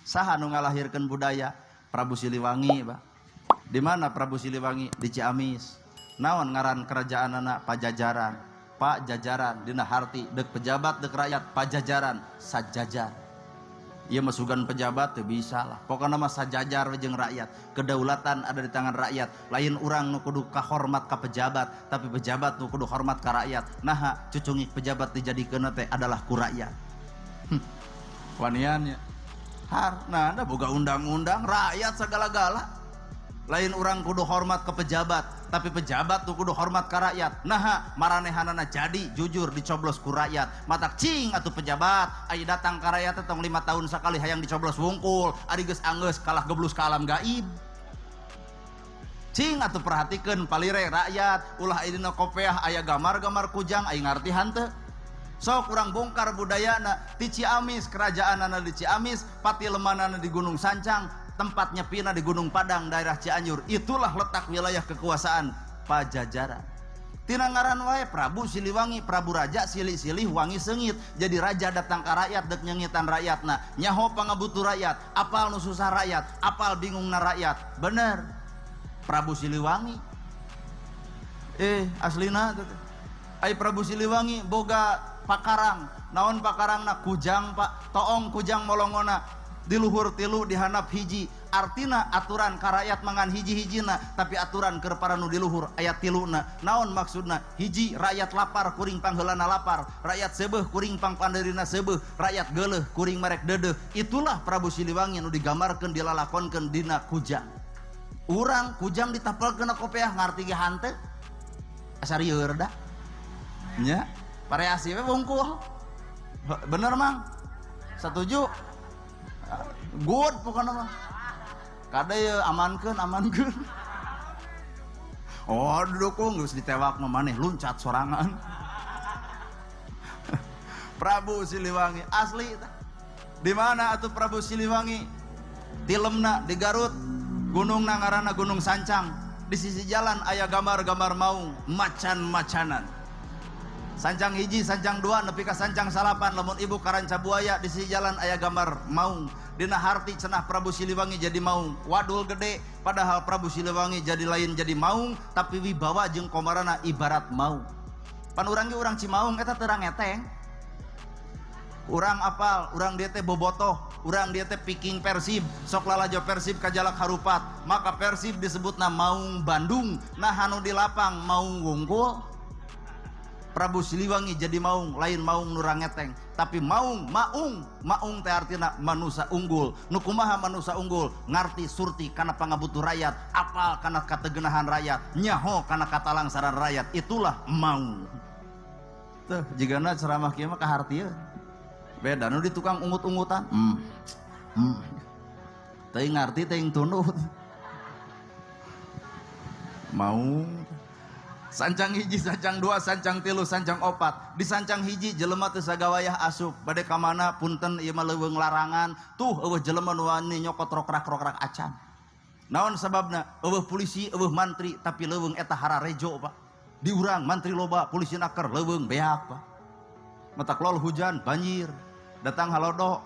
Saha nu ngalahirkeun budaya? Prabu Siliwangi, Pak. Di mana Prabu Siliwangi? Di Ciamis. Naon ngaran kerajaanana? Pajajaran. Pajajaran dina harti deuk pejabat deuk rakyat pajajaran sajajar. Ieu mah sugan pejabat teu bisa lah. Pokona mah sajajar we jeung rakyat. Kedaulatan ada di tangan rakyat. Lain urang nu kudu kahormat ka pejabat, tapi pejabat nu kudu hormat ka rakyat. Naha cucungik pejabat dijadikeun teh adalah ku rakyat. Wanian ya. Har, nah ada boga undang-undang rakyat segala-gala. Lain urang kudu hormat ke pejabat, tapi pejabat tuh kudu hormat ke rakyat. Naha maranehanana jadi jujur dicoblos ku rakyat. Matak cing atuh pejabat, aya datang ka rakyat teh tong 5 tahun sekali hayang dicoblos wungkul, ari geus anggeus kalah geblus ka alam gaib. Cing atuh perhatikeun palire rakyat, ulah ayeuna kopeah aya gamar-gamar kujang aya ngarti hanteu. Sok urang bongkar budayana di Ciamis, kerajaanana di Ciamis, patilemanana di Gunung Sancang, tempatnya Pina di Gunung Padang, daerah Cianjur. Itulah letak wilayah kekuasaan Pajajaran. Tina ngaran wae Prabu Siliwangi, Prabu Raja silih-silih wangi seungit. Jadi raja datang ka rakyat deuk nyengitan rakyatna, nyaho pangabutuh rakyat, apal nu susah rakyat, apal bingungna rakyat. Bener. Prabu Siliwangi. Aslina teh. Ai Prabu Siliwangi boga pakarang. Naon pakarangna? Kujang, Pak. Toong kujang molongona. Di luhur tilu dihanap hiji, artina aturan ka rakyat mangan hiji-hijina, tapi aturan keur para nu di luhur aya tiluna. Naon maksudna? Hiji, rakyat lapar kuring pangheulana lapar, rakyat seubeuh kuring pangpandeurina seubeuh, rakyat geuleuh kuring merek deudeuh. Itulah Prabu Siliwangi nu digambarkeun dilalakonkeun dina kujang. Urang kujang ditapelkeun na kopeah ngarti ge hanteu. Asa rieur da. Nya, variasi we wungkul. Bener Mang? Setuju? Good pokoknya mah. Kada ya amankeun, amankeun. Oh, didukung geus ditewak mah maneh luncat sorangan. Prabu Siliwangi asli. Di mana atuh Prabu Siliwangi? Tilemna di Garut, gunungna ngaranna Gunung Sancang. Di sisi jalan aya gambar-gambar maung, macan-macanan. Sancang hiji, sancang dua, nepi ka sancang salapan. Lamun ibu karanca buaya di sisi jalan aya gambar maung. Dina harti cenah Prabu Siliwangi jadi maung. Wadul gede, padahal Prabu Siliwangi jadi lain jadi maung, tapi wibawa jeung komarana ibarat maung. Pan urang ge urang Cimaung eta terang eteng. Urang apal, urang dieu teh bobotoh, urang dieu teh piking Persib, sok lalajo Persib kajalak harupat, maka Persib disebutna Maung Bandung. Nah anu di lapang maung wungkul. Prabu Siliwangi jadi maung, lain maung nu rangeteng, tapi maung, maung, maung teh artina manusa unggul. Nu kumaha manusa unggul? Ngarti surti kana pangabutuh rakyat, apal kana kategenahan rakyat, nyaho kana katalangsaran rakyat. Itulah maung. Tuh, jigana ceramah kieu mah kahartieun. Beda nu di tukang ungut-ungutan. Teuing ngarti teuing tunduh. Maung. Sancang hiji, sancang dua, sancang tilu, sancang opat. Di sancang hiji jelema teu sagawayah asup. Bade ka mana punten ieu mah leuweung larangan. Tuh eueuh jelema nu wani nyokot rokrak-rokrak acan. Naon sababna? Eueuh polisi, eueuh mantri, tapi leuweung eta hararejo, Pak. Di urang mantri loba, polisi naker, leuweung beak, Pak. Matak lol hujan, banjir, datang halodo,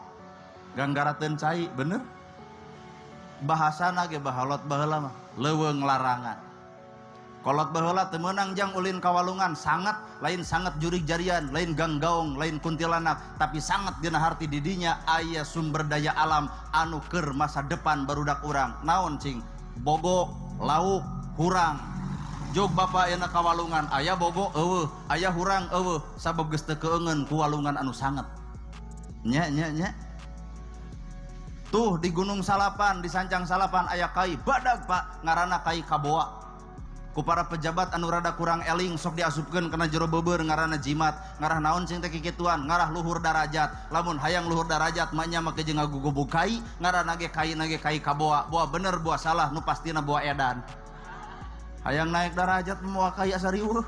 ganggarateun cai, bener? Bahasana ge bahalot baheula mah, leuweung larangan. Kolot baheula teu meunang jang ulin kawalungan, sangat lain sangat jurig jarian, lain ganggaong, lain kuntilanak, tapi sangat dina harti didinya aya sumber daya alam anu keur masa depan barudak urang. Naon cing? Bogo, lauk, hurang. Jog bapak ayeuna kawalungan, aya bogo eueuh, aya hurang eueuh, sabab geus teu keungeun ku walungan anu sanget. Nya nya nya. Tuh di Gunung Salapan, di Sancang Salapan aya kai badag Pak, ngaranna kai Kaboa. Ku para pejabat anu rada kurang eling sok diasupkeun kana jero beubeur ngaranna jimat, ngarah naon cing teh kikituan, ngarah luhur darajat. Lamun hayang luhur darajat mah nya make jeung ngagugubug kai, ngaranna ge kai na ge kai Kaboa. Boa bener boa salah nu pastina boa edan. Hayang naik darajat moal kai asa riweuh.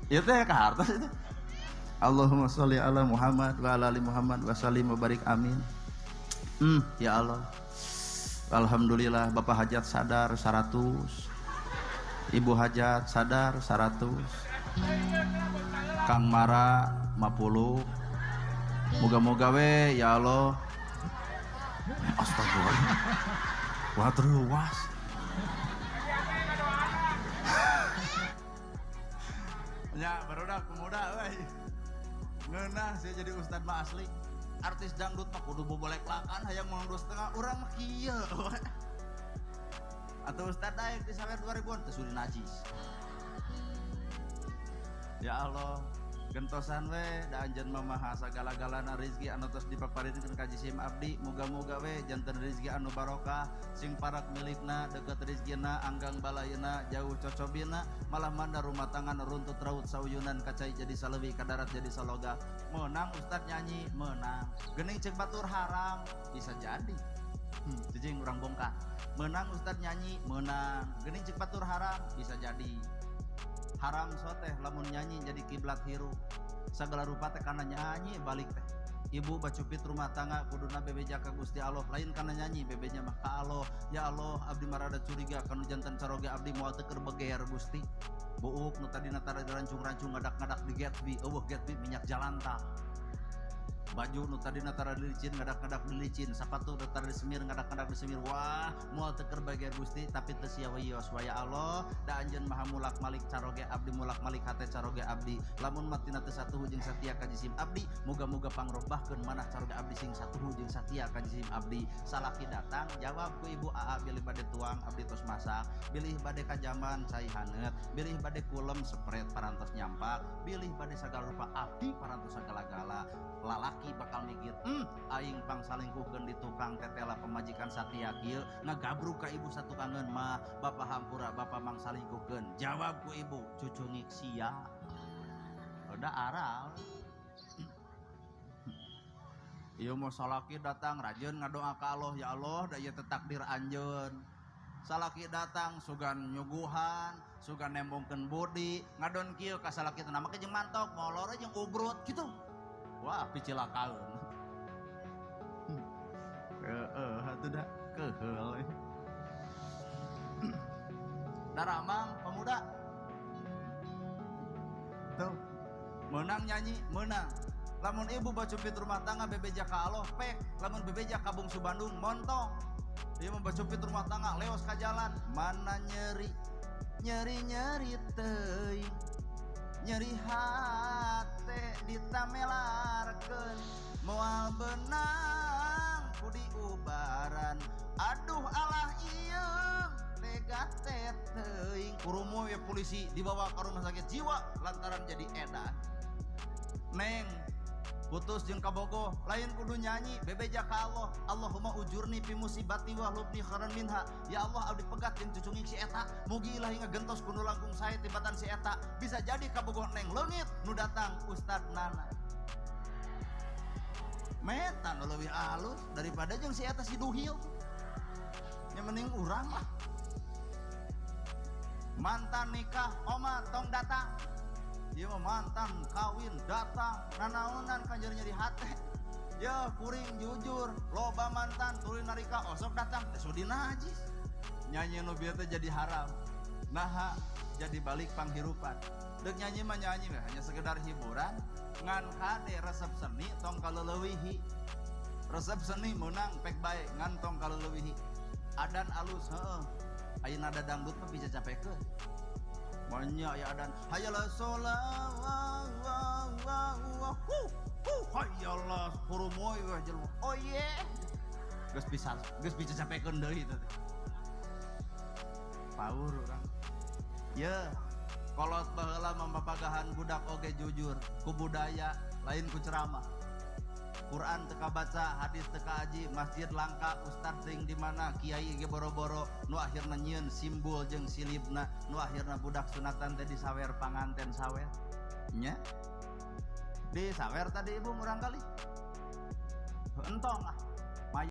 Ieu teh kahartos itu. Allahumma sholli ala Muhammad wa ala ali Muhammad wa sallim wa barik amin. Ya Allah. Alhamdulillah Bapak hajat sadar 100. Ibu hajat sadar 100. Kang Mara 50. Moga-moga we ya Allah. Wah terluas. Ya barudak pemuda euy. Ngeunah sih jadi ustad mah asli. Artis dangdut mah kudu boboleklakan hayang menang 2,5 urang mah kieu. Atau ustad daek disawer 2000-an teu sudi najis. Ya Allah, gentosan we da anjeun mah maha sagala-galana rezeki anu tos dipaparinkeun ka jisim abdi, muga-muga we janten rezeki anu barokah, sing parak milikna, deket rezekina, anggang balayna, jauh cocobina, malah manda rumah tangga runtut raut sauyunan kacai jadi saleuwi ka darat jadi saloga. Menang ustad nyanyi, menang. Geuning ceuk batur haram, bisa jadi. Cicing urang bongkar. Menang ustad nyanyi, menang. Geuning ceuk batur haram, bisa jadi. Haram soteh lamun nyanyi jadi kiblat hirup. Segala rupa teh kana nyanyi balik teh. Ibu bacupit rumah tangga kuduna bebeja ka Gusti Allah, lain kana nyanyi bebeja mah ka Allah. Ya Allah, abdi marada curiga kanu jantan caroge abdi moal teu keur beger Gusti. Buuk nu tadina tara rancung-rancung ngadak-ngadak di Gatsby, eueuh Gatsby minyak jalanta. Baju nu tadina tara dilicin ngadak-ngadak dilicin, sapatu nu tara disemir ngadak-ngadak disemir. Wah, moal teu keur beger Gusti, tapi teu sia wios wa ya Allah, da anjeun maha mulak-malik caroge abdi, mulak-malik hate caroge abdi. Lamun matina teu satuhu jeung satia ka jisim abdi, muga-muga pangrobahkeun manah caroge abdi sing satuhu jeung satia ka jisim abdi. Salaki datang jawab ku ibu, aa bilih bade tuang abdi tos masak, bilih bade kajaman cai haneut, bilih bade kulem sepret parantos nyampak, bilih bade sagala rupa abdi parantos sagala-gala. Lalaki bakal mikir, aing pang salingkuhkeun di tukang tetela pemajikan satia kieu ngagabruk ka ibu satukangeun mah, bapak hampura bapak mang salingkuhkeun. Jawab ku ibu, cucungik sia. Udah aral. Ieu mah salaki datang rajin ngadoa ka Allah, ya Allah da ieu teh takdir anjeun. Salaki datang sugan nyuguhan, sugan nembongkeun budi, ngadon kieu ka salaki teh make jeung mantok, molor jeung ubrut kitu. Wah, picilakaeun. Heeh, atuh da keheul. Daramang pemuda. Tuh, menang nyanyi, menang. Lamun ibu bacupit rumah tangga bebeja ka Allah pek, lamun bebeja ka Bungsu Bandung montong. Ieu mah bacupit rumah tangga leos ka jalan, mana nyeri, nyeri-nyeri teuing. Nyeri hate ditamelarkeun, moal benang ku diubaran. Aduh alah ieu tega teuing. Kurumu ya polisi dibawa ke rumah sakit jiwa lantaran jadi edan. Neng putus jeung kabogoh lain kudu nyanyi bebeja ka Allah. Allahumma ujurni fi musibati wa hlubni khairan minha. Ya Allah abdi pegat jeung cucunging si eta, mugi ilahi ngagentos kudu langkung sae tibatan si eta. Bisa jadi kabogoh neng leungit nu datang Ustad Nana. Meta nu leuwih alus daripada jeung si eta si duhil. Nya mending urang lah. Mantan nikah oma tong datang. Ieu mah mantan kawin datang nanaonan kanjer nyeri hate. Ya kuring jujur loba mantan tuluy narika osok datang teh sudi najis. Nyanyi nu bieu teh jadi haram. Naha jadi balik panghirupan. Deuk nyanyi mah nyanyi we hanya sekedar hiburan, ngan kade resep seni tong kaleulewihi. Resep seni meunang pek bae ngan tong kaleulewihi. Adan alus heueuh. Ayeuna nada dangdut mah bisa capekeun. Banyak ya adan hayalah sholat hu hu hayalah hurumoy weh jelema. Oh yeah. Geus bisa capekeun deui teh. Paur urang. Ye, kolot baheula mapapagahan budak oge jujur ku budaya lain ku ceramah. Quran teu kabaca, hadis teu kaaji, masjid langka, ustad teuing di mana, kiai ge boro-boro, nu akhirna nyieun simbol jeung silibna, nu akhirna budak sunatan teh disawer panganten sawer. Nya. Disawer tadi ibu murang kali. Entong ah.